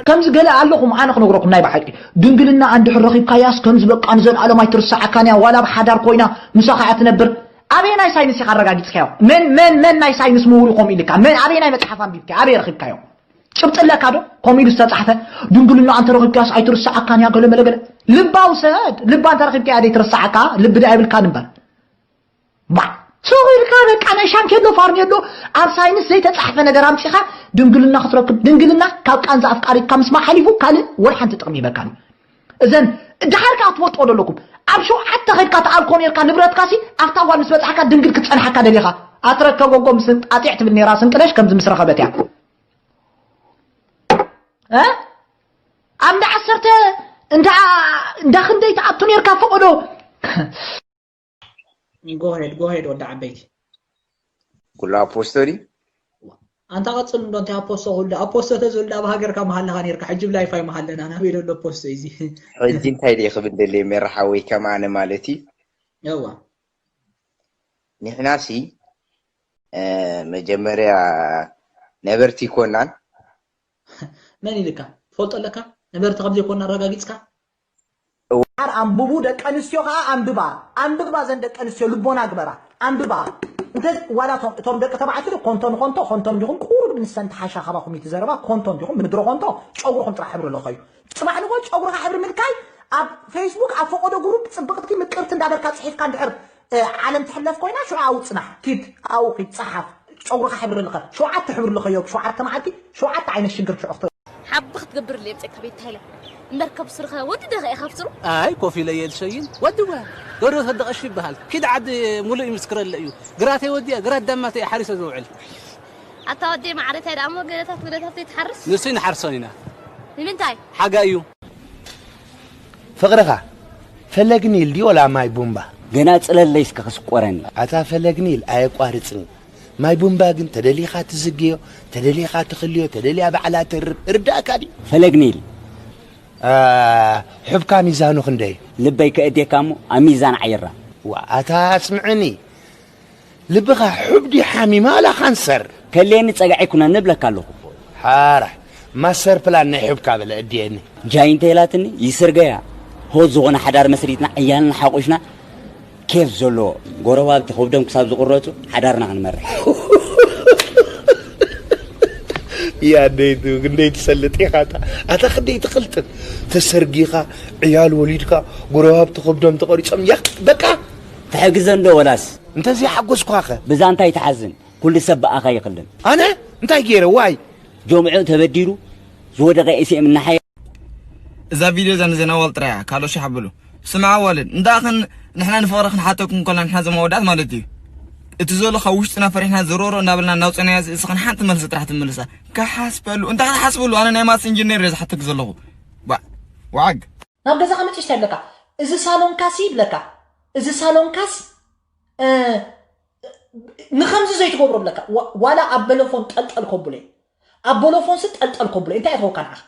ከምዚ ገለ ኣለኹም፣ ኣነ ክነግረኩም ናይ ብሓቂ። ድንግልና እንድሕር ረኺብካያስ ከምዚ በቃ ንዘለኣለም ኣይትርሰዓካን እያ፣ ዋላ ብሓዳር ኮይና ምሳኻ እያ ትነብር። ኣበየናይ ሳይንስ ኢኻ ኣረጋጊጽካዮ? መን፣ መን፣ መን ናይ ሳይንስ ምሁር እዩ ከምኡ ኢልካ? መን፣ ኣበየናይ መጽሓፍ ኣንቢብካ? ኣበይ ረኺብካዮ? ጭብጢ ኣለካ ዶ? ከምኡ ኢሉ ዝተጻሕፈ፣ ድንግልና እንተ ረኺብካያስ ኣይትርሰዓካን እያ፣ ገለ መለ ገለ። ልባ ውሰድ፣ ልባ እንተ ረኺብካያ ደይ ትርሰዓካ? ልቢ ደኣ የብልካን እምበር። ባ፣ ሱቕ ኢልካ በቃ ናይ ሻንኬሎ ፋርኔሎ ኣብ ሳይንስ ዘይተጻሕፈ ነገር ኣምጺኻ ድንግልና ክትረክብ። ድንግልና ካብ ቃንዛ ኣፍቃሪትካ ምስማዕ ሓሊፉ ካልእ ወላ ሓንቲ ጥቕሚ ይበካን እዩ። እዘን ድሓር ከኣ ትወጥኦ ዘለኩም ኣብ ሸውዓተ ኸድካ ተኣልኮ ኔርካ ንብረትካሲ ኣብታ ጓል ምስ በጻሕካ ድንግል ክትጸንሓካ ደሊኻ ኣትረከብ ጎጎ ምስ ኣጢዕ ትብል ኔራ ስንቅለሽ ከምዚ ምስ ረኸበት እያ። እ? ኣብ እንዳ ዓሰርተ እንዳ እንዳ ክንደይ ትኣቱ ኔርካ ፈቐዶ። Go ahead, go ahead ወዲ ዓበይቲ። ኩሉ ኣፖስቶ ድዩ? ኣንታ ቀጽል እንዶ እንታይ ኣፖስቶ ኩሉ ኣፖስቶ ተዝብል ኣብ ሃገርካ መሃለኻ ኔርካ ሕጂ ብላይፋይ መሃለና ናበይ ዘሎ ፖስቶ እዚ። ሕጂ እንታይ ድየ ክብል ደልየ ሜራ ሓወይ ከም ኣነ ማለት እዩ። እዋ ንሕናሲ እ፣ መጀመርያ ነበርቲ ይኮናን መን ኢልካ ትፈልጦ ኣለካ ነበርቲ ከም ዘይኮና ኣረጋጊጽካ። ር ኣንብቡ ደቂ ኣንስትዮ ከዓ ኣንብባ ኣንብባ ዘን ደቂ ኣንስትዮ ልቦና ግበራ ኣንብባ እንተ ዋላ እቶም እቶም ደቂ ተባዕትዮ ኮንቶ ንኮንቶ ኮንቶ እንዲኹም ቁሩብ ንሰን ተሓሻ ካባኹም እዩ ትዘረባ ኮንቶ እንዲኹም ምድሮ ኮንቶ ጨጉርኹም ጥራሕ ሕብሪ ለኸዩ ጽባሕ ንጎ ጨጉርካ ሕብሪ ምልካይ ኣብ ፌስቡክ ኣብ ፈቆዶ ግሩፕ ጽብቅትኪ ምቅርቲ እንዳበልካ ጽሒፍካ እንድሕር እ፣ ዓለም ትሕለፍ ኮይና ሽዑ ኣው ጽናሕ ኪድ ኣው ኪድ ጸሓፍ ጨጉርካ ሕብሪ ልኸ ሸውዓተ ሕብሪ ልኸዮ ሸውዓተ መዓልቲ ሸውዓተ ዓይነት ሽግር ሽዑ ክትብል ሓቢ ክትገብርለይ የምፀካ ቤት ሃይለ እምበር ከብስርኸ ወዲ ደኸ ኢኻ ብስሩ ኣይ ኮፍ ኢለ እየ ዝሸይን ወዲ ወ ገብረ ተወደ ቀሺ ይበሃል ኪድ ዓዲ ሙሉእ ይምስክረለ እዩ ግራተይ ወዲያ ግራት ዳማተይ ሓሪሰ ዝውዕል ኣታ ወደይ ማዕረ እንታይ ደኣ እሞ ገለታት ገለታት ዘይትሓርስ ንሱ ይንሓርሶን ኢና ንምንታይ ሓጋ እዩ ፍቕርኻ ፈለግ ኒል ድዩ ወላ ማይ ቡምባ? ገና ጽለለይ እስከ ክስቆረኒ። ኣታ ፈለግ ኒል ኣየቋርጽን እዩ። ማይ ቡምባ ግን ተደሊኻ ትዝግዮ፣ ተደሊኻ ትኽልዮ፣ ተደልያ ባዕላ ተርብ። እርዳእካ ድዩ? ፈለግ ኒል። አ፣ ሑብካ ሚዛኑ ክንደይ? ልበይ ከእድየካ እሞ ኣብ ሚዛን ዓይራ። ዋ፣ ኣታ ኣስምዕኒ። ልብኻ ሑብ ድዩ ሓሚማ ዋላ ካንሰር? ከልየኒ ጸግዒ ኩነኒ እብለካ ኣለኹ። ሓራ ማስተር ፕላን ናይ ሑብካ በለ እድየኒ። ጃይ እንተይላትኒ ይስርገያ ሆት ዝኾነ ሓዳር መስሪትና ዕያልና ሓቑሽና ኬፍ ዘለዎ ጎረባብቲ ከብዶም ክሳብ ዝቑረፁ ሓዳርና ክንመርሕ። ያደይቱ ክንደይ ትሰልጥ ኢኻ ኣታ ኣታ ክንደይ ትቕልጥፍ ተሰርጊኻ ዕያል ወሊድካ ጎረባብቲ ከብዶም ተቖሪጾም ያኽ በቃ ትሕግዘ እንዶ ወላስ እንተዘይሓጎስኳኸ ብዛ እንታይ ትሓዝን ኩሉ ሰብ ብኣኻ ይኽልን። ኣነ እንታይ ገይረ ዋይ? ጆምዑ ተበዲሉ ዝወደቐ ኤስኤም እናሓየ። እዛ ቪድዮ እዛ ንዘናዋል ጥራይ እያ ካልኦት ሻሕ በሉ። ስምዓ ኣዋልድ፣ እንዳ ኣኽን ንሕና ንፍቕሪ ክንሓተኩም ከለና ንሕና እዞም ኣወዳት ማለት እዩ። እቲ ዘሎ ካብ ውሽጥና ፈሪሕና ዝሮሮ እንዳበልና እናውፀናያ እዚ እስኽን ሓንቲ መልሲ ጥራሕ ትምልሳ። ክሓስበሉ፣ እንታይ ክትሓስበሉ? ኣነ ናይ ማትስ ኢንጂነር እየ ዝሓተኪ ዘለኹ። ባዕ፣ ዋዓግ። ናብ ገዛኻ መጺእስ እንታይ ይብለካ? እዚ ሳሎንካሲ ይብለካ። እዚ ሳሎንካስ እ፣ ንኸምዚ ዘይትገብሮ ኣለካ። ዋ- ዋላ ኣብ በለፎን ጠልጠል ከብሎ እዩ። ኣብ በለፎንሲ ጠልጠል ከብሎ እዩ። እንታይ እተወካ ንዓኻ?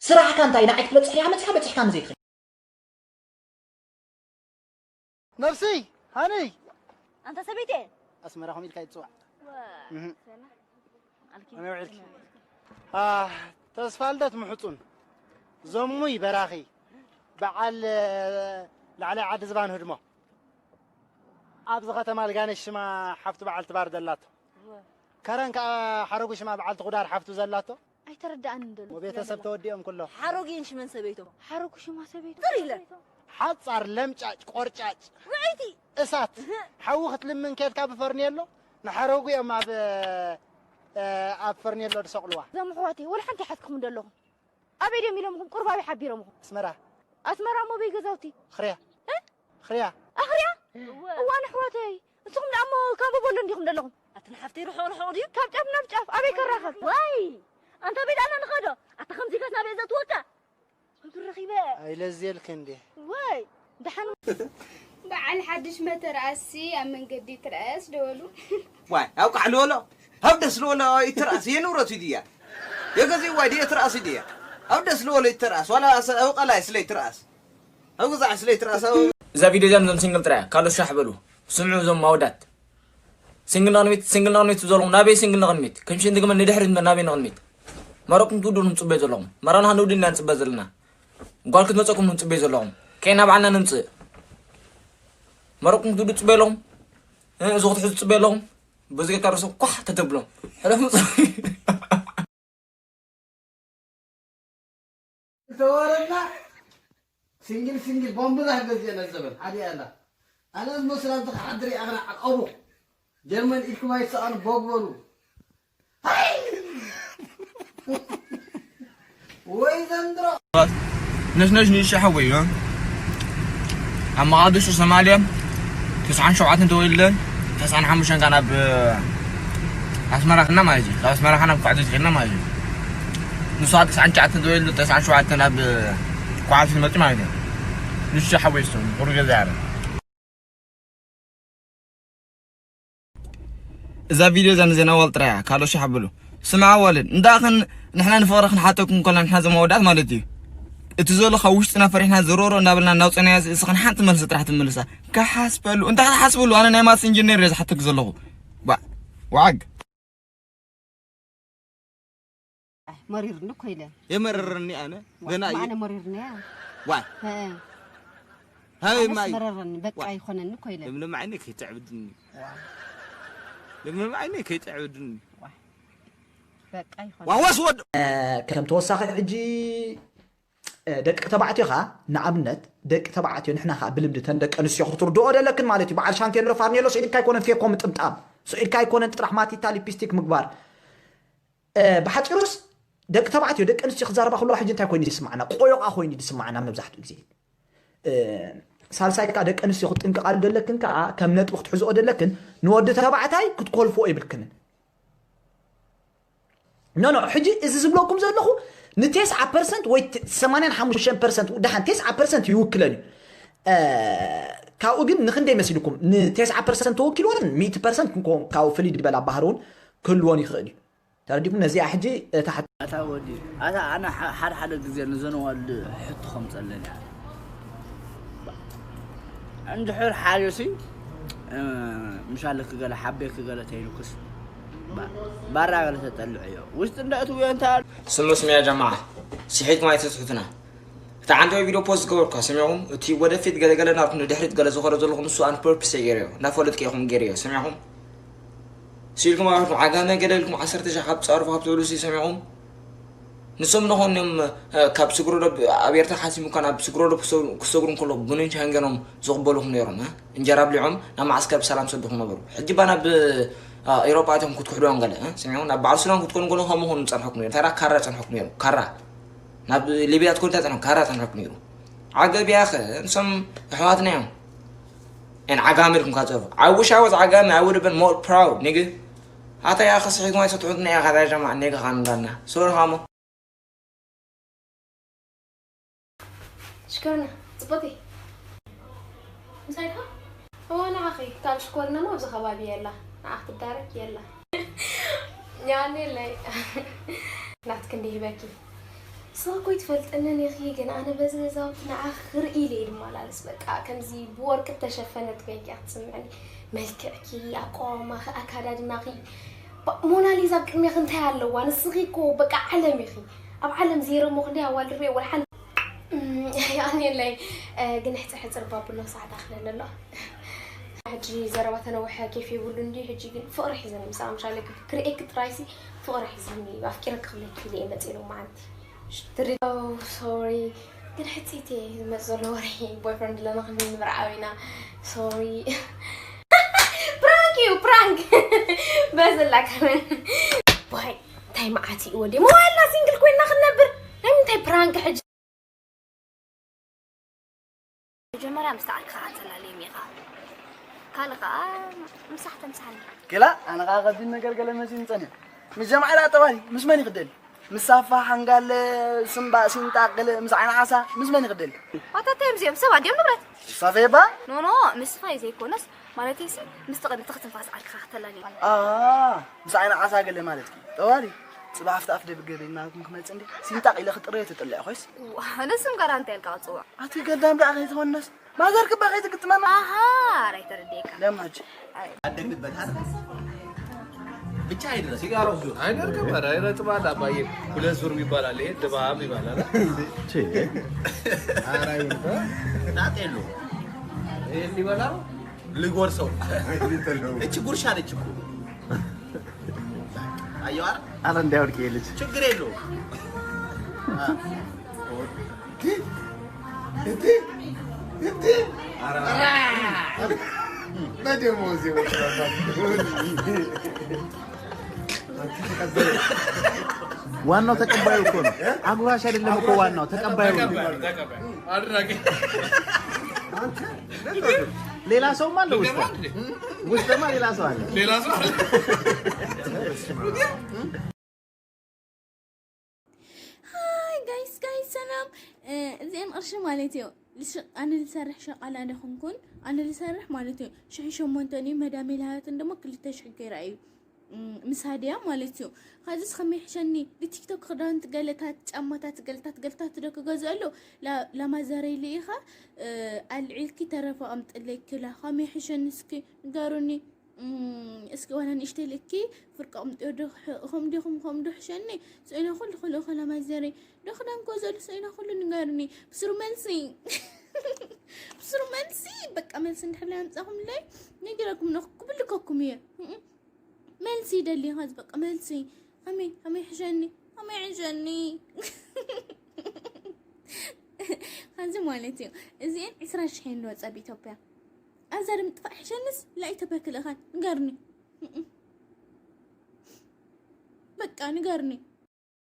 ስራሕካ እንታይ? ንዓይ ክትበጽሕ ዲኻ መጺኻ? በጺሕካኒ ዘይትኽእል። ነብሰይ ሃነይ ኣንታ ሰበይቲ ኣስመራ ኸም ኢልካ ይትፅዋዕ እህ። ከመይ ውዒልኪ? ኣህ፣ ተስፋ ልደት ምሕፁን ዘሙይ በራኺ በዓል ላዕላይ ዓዲ ዝባን ህድሞ ኣብዚ ከተማ ልጋነሽ ሽማ ሓፍቱ በዓልቲ ባር ዘላቶ ከረን ከዓ ሓረጉ ሽማ በዓልቲ ኹዳር ሓፍቱ ዘላቶ ኣይተረድኣንን ዘሎ እሞ ቤተሰብ ተወዲኦም ኩሎ ሓሮጊን ሽመን ሰበይቶም ሓረጉ ሽማ ሰበይቱ ጥር ኢለ ሓፃር ለምጫጭ ቆርጫጭ ውዕይቲ እሳት ሓዊ ክትልምን ኬድካ ብፈርኔሎ ንሓረጉ እዮም ኣብ ኣብ ፈርኔሎ ዝሰቕልዋ እዞም ኣሕዋተይ ወላ ሓንቲ ይሓትኩም እንደለኹም ኣበይ ድዮም ኢሎምኹም ቁርብ ኣበይ ሓቢሮምኹም ኣስመራ ኣስመራ እሞ በይ ገዛውቲ ኣኽርያ እ? ኣኽርያ ኣኽርያ እዋን ኣሕዋተይ ንስኹም ደኣ እሞ ካብ በሎ እንዲኹም ዘለኹም ኣቲ ንሓፍተይ ርሑቕ ርሑቕ ድዩ ካብ ጫፍ ናብ ጫፍ ኣበይ ከራኸብ ዋይ ኣንታ ቤት ኣና ንኸዶ ኣታ ከምዚ ከስ ናበይ ዘእትወካ ኣንቱ ረኺበ ኣይለዝየልክ እንዴ ዋይ ደሓን በዓል ሓድሽ መተርኣሲ ኣብ መንገዲ ትርኣስ ደበሉ ዋይ ኣብ ቃሕ ልበሎ ኣብ ደስ ልበሎ ይትርኣስ የንብረቱ ድያ የገዚእዋ ድየ ትርኣስ ድያ ኣብ ደስ ልበሎ ይትርኣስ ዋላ ኣብ ቀላይ ስለ ይትርኣስ ኣብ ገዛዕ ስለ ይትርኣስ ኣብ እዛ ቪድዮ እዚኣ ነዞም ሲንግል ጥራይ እያ ካልኦት ሻሕ በሉ ስምዑ እዞም ኣወዳት ሲንግል ንቕድሚት ሲንግል ንቕድሚት ዘለኹም ናበይ ሲንግል ንቕድሚት ከም ሽንቲ ግመል ንድሕሪት እምበር ናበይ ንቕድሚት መረብኩም ክትውድኡ ንጽበዩ ዘለኹም። መረብና ክንውድእ ኢና ንጽበ ዘለና። ጓል ክትመጸኩም ንጽበዩ ዘለኹም። ከይና ባዕልና ንምጽእ። መረብኩም ክትውድኡ ትጽበዩ ኣለኹም። እ፣ እዚ ክትሕዙ ትጽበዩ ኣለኹም። በዚ ጌርካ ርእሶም ኳሕ ተተብሎም። ሕለፉ። ተወረና ሲንግል ሲንግል ቦምብ ዛህ ገዜ ነዘበን ሓደ ያላ ኣነ መስላ ዝሓድር ያግና ዓቀቡ ጀርመን ኢልኩም ኣይሰኣኑ ቦግበሉ። ወይ ዘንድሮ ነሽነሽ ንእሽቶ ሓወይ እዩ ኣብ መቓድሾ ሰማልያ ተስዓን ሸውዓተን ተወሊደ ተስዓን ሓሙሽተን ካብ ናብ ኣስመራ ከድና ማለት እዩ ካብ ኣስመራ ከድና ብኳዕቲ ከድና ማለት እዩ ንሱ ኣብ ተስዓን ትሽዓተን ተወሊደ ተስዓን ሸውዓተን ኣብ ኳዕቲ መፂ ማለት እዩ ንእሽቶ ሓወይ እሱ ቁሩ ገዛ ያረ እዛ ቪድዮ እዛ ንዜና ዋል ጥራያ ካልኦ ሻሕ ብሉ ስምዓ ዋልድ እንዳኸን ንሕና ንፍቕሪ ክንሓተኩም ከሎ ንሕና ዘማወዳት ማለት እዩ እቲ ዘሎ ካብ ውሽጥና ፈሪሕና ዝሮሮ እንዳበልና እናውፀናዮ እስኽን ሓንቲ መልሲ ጥራሕ ትምልሳ ክሓስበሉ እንታይ ክትሓስበሉ ኣነ ናይ ማስ ኢንጂነር እየ ዝሓተክ ዘለኹ ዋዕ ዋዓግ መሪርኒ እኮ ኢለ የመረረኒ ኣነ ገና እዩ ኣነ መሪርኒ እያ ዋይ እ፣ ሃበይ ኣነስ ማይ መረረኒ በቃ ይኾነኒ እኮ ኢለ ለምለም ዓይነይ ከይተዕብድኒ ለምለም ዓይነይ ከይተዕብድኒ በቃ ይኾነ ዋወስ ወድ ከም ተወሳኺ ሕጂ ደቂ ተባዕትዮ ኸዓ ንኣብነት ደቂ ተባዕትዮ ንሕና ኸዓ ብልምዲ ተን ደቂ ኣንስትዮ ክትርድኦ ደለክን ማለት እዩ በዓል ሻንቴሎ ፋርኔሎ ስኢልካ ኣይኮነን ፌኮ ምጥምጣም ስኢልካ ኣይኮነን ጥራሕ ማቲታ ሊፕስቲክ ምግባር ብሓፂሩስ ደቂ ተባዕትዮ ደቂ ኣንስትዮ ክዛረባ ከለዋ ሕጂ እንታይ ኮይኑ ዝስማዕና ቆዮቓ ኮይኑ ዝስማዕና መብዛሕትኡ ግዜ ሳልሳይ ከዓ ደቂ ኣንስትዮ ክትጥንቀቓሉ ደለክን ከዓ ከም ነጥቢ ክትሕዝኦ ደለክን ንወዲ ተባዕታይ ክትኮልፍዎ የብልክንን ኖ ኖ ሕጂ እዚ ዝብለኩም ዘለኹ ንቴስዓ ፐርሰንት ወይ ሰማንያን ሓሙሽተን ፐርሰንት ደሓን ቴስዓ ፐርሰንት ይውክለን እዩ ካብኡ ግን ንክንደይ መሲልኩም ንቴስዓ ፐርሰንት ተወኪልዎን ሚእቲ ፐርሰንት ክንከውን ካብኡ ፍልይ ዝበለ ኣባህር እውን ክህልዎን ይኽእል እዩ ተረዲኩም ነዚኣ ሕጂ እታ ሓ- ኣታ ወዲ ኣታ ኣነ ሓደ ሓደ ግዜ ንዘነዋል ሕቶ ከምፀለን እያ እንድሕር ሓደ ሲ ምሻለ ክገለ ሓቤ ክገለ ተይልኩስ ባራ ገለ ተጠልዕዮ ውሽጢ እንዳእትውዮ እንተ ስሙ ስምያ ጀማዓ ስሒትኩም ኣይተስሕቱና እቲ ዓንተወይ ቪድዮ ፖስት ዝገበርኳ ሰሚዕኹም እቲ ወደፊት ገለገለ ናትኩም ንድሕሪት ገለ ዝኾረ ዘለኹ ንሱ ኣን ፐርፕስ እየ ገይረዮ እንዳፈለጥኩ ኢኹም ገይረዮ ሰሚዕኹም ስኢልኩም ኣበርኩም ዓጋመ ገለ ኢልኩም ዓሰርተ ሻሕ ካብ ትጻርፉ ካብ ትብሉ ሲ ሰሚዕኹም ንሶም ንኾን እዮም ካብ ስግሮዶብ ኣብ ኤርትራ ሓሲሙ እኳ ናብ ስግሮዶብ ክሰግሩ እንከሎ ብኑንች ሃንገኖም ዝቕበሉኹም ነይሮም እንጀራ ኣብሊዖም ናብ ማዓስከር ብሰላም ሰዱኹም ነበሩ ሕጂ ባ ናብ ኤሮጳ ኣትዮም ክትክሕድዎም ገለ ሰሚዑ ናብ በዓል ሱዳን ክትኮኑ ገለ ከምኡ ኾኑ ዝጸንሐኩም ነይሩ ተራ ካራ ጸንሐኩም ነይሩ ካራ ናብ ሊብያ ትኮኑ እንታይ ጸንሐኩም ካራ ጸንሐኩም ነይሩ ዓገብ ያኸ ንሶም ኣሕዋትና እዮም And Agame from Katsov. I wish I was Agame, I would have been more proud, nigga. Hata ya khas hikma sa tuhut na ya khada jama nigga khan dalna. Sor hamo. ሽኮርና ፅቡቅ ምሳይ ድኻ እዋ ንዓኺ ካልእ ሽኮርና ማ ኣብዚ ከባቢ የላ ንዓ ክትዳረግ የላ ያኔለይ ናትክ እንዲህ በኪ ስለ እኮ ይትፈልጠንን ኢኺ ግን ኣነ በዚ ገዛውቲ ንዓኺ ክርኢ ኢለ እየ ዝመላለስ በቃ ከምዚ ብወርቂ እተሸፈነት ኮይንኪ እያ ትስምዕኒ መልክዕኪ ኣቋዋማኺ ኣካዳድናኺ ሞናሊዛ ኣብ ቅድሜኺ እንታይ ኣለዋ ንስኺ እኮ በቃ ዓለም ኢኺ ኣብ ዓለም ዜሮ ሞ ክንደይ ኣዋልድ ሪኦ ወላ ሓንቲ ያኔለይ ግን ሕፅር ሕፅር ባቡሎ ሰዓት ኣኽለለሎ ሕጂ ዘረባ ተነውሐ ኬፍ የብሉ እንዲ ሕጂ ግን ፍቕሪ ሒዘኒ ምሳኣ ምሻለ ክርእየኪ ጥራይሲ ፍቕሪ ሒዘኒ ኣፍቂረ ክኽብለኪ ኢለ እየ መፅእ ሎም መዓንቲ ትሪ ሶሪ ግን ሕፅይቲ እየ ዝመፅ ዘሎ ወርሒ ቦይፍረንድ ለና ክንምርዓው ኢና ሶሪ ፕራንክ እዩ ፕራንክ በዝላ ከመን ዋይ እንታይ መዓት እዩ ወዲ መዋልና ሲንግል ኮይና ክንነብር ናይ ምንታይ ፕራንክ ሕጂ መጀመርያ ምስቲ ዓርክኻ ኣጸላልዮም ኢኻ ካልእ ኸዓ ምሳሕ ተምሳሕኒ ገላ ኣነ ኸዓ ከቢድ ነገር ገለ መሲኒ ጸኒሑ ምስ ጀማዓ ኢላ ጠባይ ምስ መን ይኽደል ምስ ሳፋ ሓንጋለ ስምባእ ሲንጣ ገለ ምስ ዓይኒ ዓሳ ምስ መን ይኽደል ኣታታዮም እዚኦም ሰባት ድዮም ንብረት ሳፈየባ ኖኖ ምስ ፋይ ዘይኮነስ ማለተይሲ ምስቲ ቅድሚ ትኽትንፋስ ዓርክኻ ክተላልዮም ምስ ዓይኒ ዓሳ ገለ ማለት ጠባሪ ጽባሕ ኣብቲ ኣፍ ደብገ በይናኩም ክመጽእ እንዲ ሲንጣቕ ኢለ ክጥረዮ ተጠልዐ ኮይስ ንስም ጋራ እንታይ ኢልካ ክጽውዕ ኣቲ ገዳም ደኣ ከይትኾንስ ማዘር ክባ ከይትግጥመና ኣሃር ኣይተረድኤካ ለማጅ ብቻ አይድረስ። ሲጋራው ዙር አይደርግም። ኧረ ነጥብ አለ አባዬ። ሁለት ዙር የሚባል አለ። ይሄ ድባብ ይባላል። ቼ ጣጥ የለውም። ይሄን ሊበላ ነው። ልጎርሰው። እቺ ጉርሻ ነች እኮ። አየዋ አረ እንዳይወድቅ ይሄ ልጅ ችግር የለውም። እንዴ እንዴ በደሞዝ የወጣባት ዋናው ተቀባዩ እኮ ነው። አጉራሽ አይደለም እኮ ዋናው ተቀባዩ ነው። አድራጊ ሌላ ሰውም አለ ውስጥ ውስጥማ ሌላ ሰው አለ። ሌላ ሰው አለ። ሃይ ጋይስ ጋይስ ሰላም። እዚአን ቅርሺ ማለት እዩ። ኣነ ዝሰርሕ ሸቃላ ደኹንኩን ኣነ ዝሰርሕ ማለት እዩ። ሽሒ ሸሞንተን እዩ መዳሜ ልሃትን ደሞ ክልተ ሽሒ ገይራ እዩ ምስ ሃድያ ማለት እዩ። ኻዚ ከመይ ሕሸኒ ንቲክቶክ ክዳውንቲ ገለታት ጫማታት ገልታት ገልታት ዶ ክገዝአሉ ላማዘረይ ልኢኻ ኣልዒልኪ ተረፈ ኣምጥለይ ክላ ከመይ ሕሸኒ እስኪ ንገሩኒ። እስኪ ዋላ ንእሽተይ ልእኪ ፍርቂ ኣምጥዮ ዶ ከም ዲኹም ከም ዶ ሕሸኒ ስእነ ኩሉ ኩሉ ከላ ማዘረይ ዶ ክዳን ክገዝአሉ ስእነ ኩሉ ንገሩኒ። ብስሩ መልሲ ብስሩ መልሲ በቃ መልሲ እንድሕር ኣምጻኹምለይ ነጊረኩም ነ ክብልከኩም እየ። መልሲ ይደሊ ኸዚ በቃ መልሲ ከመይ ከመይ ሕሸኒ ከመይ ሕሸኒ ኸዚ ማለት እዩ። እዚአን ዕስራ ሽሕ እንዶ ወፀ ኣብ ኢትዮጵያ ኣብዛ ድም ጥፋእ ሕሸንስ ላ ኢትዮጵያ ክልእኻን ንገርኒ በቃ ንገርኒ።